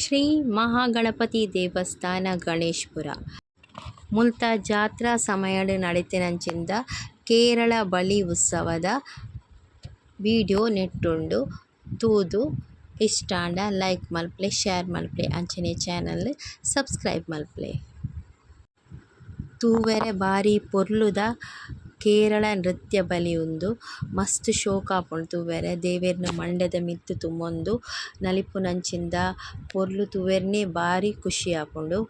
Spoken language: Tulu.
ಶ್ರೀ ಮಹಾಗಣಪತಿ ದೇವಸ್ಥಾನ ಗಣೇಶ್ಪುರ ಮುಲ್ತ ಜಾತ್ರಾ ಸಮಯಡ್ ನಡತಿನಂಚಿಂದ ಕೇರಳ ಬಲಿ ಉತ್ಸವದ ವೀಡಿಯೊ ನೆಟ್ಟ್ ಉಂಡು ತೂದು ಇಷ್ಟ ಆಂಡ ಲೈಕ್ ಮನ್ಪುಲೆ ಶೇರ್ ಮನ್ಪುಲೆ ಅಂಚನೆ ಚಾನೆಲ್ ನ್ ಸಬ್ಸ್ಕ್ರೈಬ್ ಮನ್ಪುಲೆ. ತೂವೆರೆ ಬಾರಿ ಪೊರ್ಲುದ ಕೇರಳ ನೃತ್ಯ ಬಲಿ ಉಂದು ಮಸ್ತ್ ಶೋಕಾಪುಂಡು ತೂವೆರೆ ದೇವೆರ್ನ ಮಂಡೆದ ಮಿತ್ತ್ ತುಂಬೊಂದು ನಲಿಪುನಂಚಿಂದ ಪೊರ್ಲು ತೂವರೆನೆ ಬಾರಿ ಖುಷಿ ಆಪುಂಡು.